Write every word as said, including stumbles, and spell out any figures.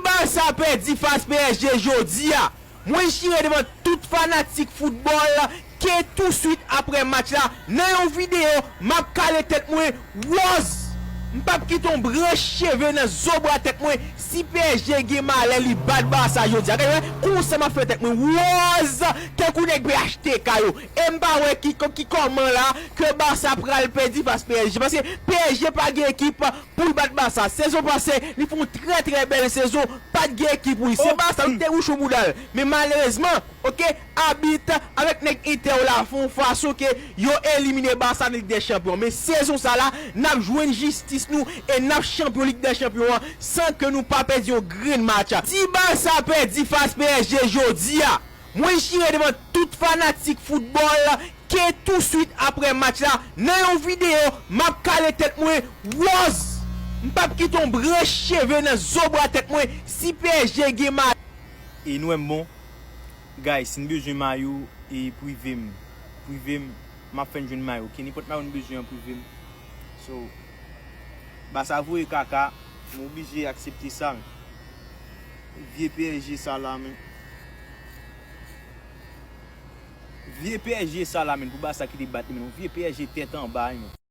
Barça pèdi fas P S G jodi a. Mwen chire devan tout fanatik foutbòl ke touswit apre match la, nan yon videyo, m ap kale tèt mwen wòz. M p ap kite yon branch cheve nan zo bra tèt mwen si P S G gen malè li bat Barça jodi a. Gade, wè, konsa m ap fè tèt mwen wòz, tankou nèg B H T K yo. E m pa wè ki, ki kòman la ke Barça pral pèdi fas P S G. Paske P S G pa gen ekip pou l bat Barça. Sezon pase, li fè yon trè, trè bèl sezon, pa t gen ekip pou li. Se Barça ki te wouch ou bouda l. Men malerezman, oke, abit avèk nèg Inter yo la fè yon fason ke yo elimine Barça nan Lig dè Chanpyon. Men sezon sa la, n ap jwenn jistis nou e n ap chanpyon Lig dè Chanpyon an san ke nou pa pèdi yon grenn match. Si Barça pèdi fas P S G jodi a, mwen chire devan tout fanatik foutbòl ke touswit apre match la, nan yon videyo, m ap kale tèt mwen wòz. M p ap kite yon branch cheve nan zo bra tèt mwen si P S G gen malè. E nou wè m bon? Guys, si n bezwen mayo, e prive m. Prive m, m ap fè n jwenn mayo. Oke, nenpòt mayo n bezwen an, prive m. So, Barça voye kaka, m oblije aksepte sa, men. Vye P S G sa la, men. Vye P S G sa la, men, pou Barça kite bat li, men. Vye P S G tèt anba, men.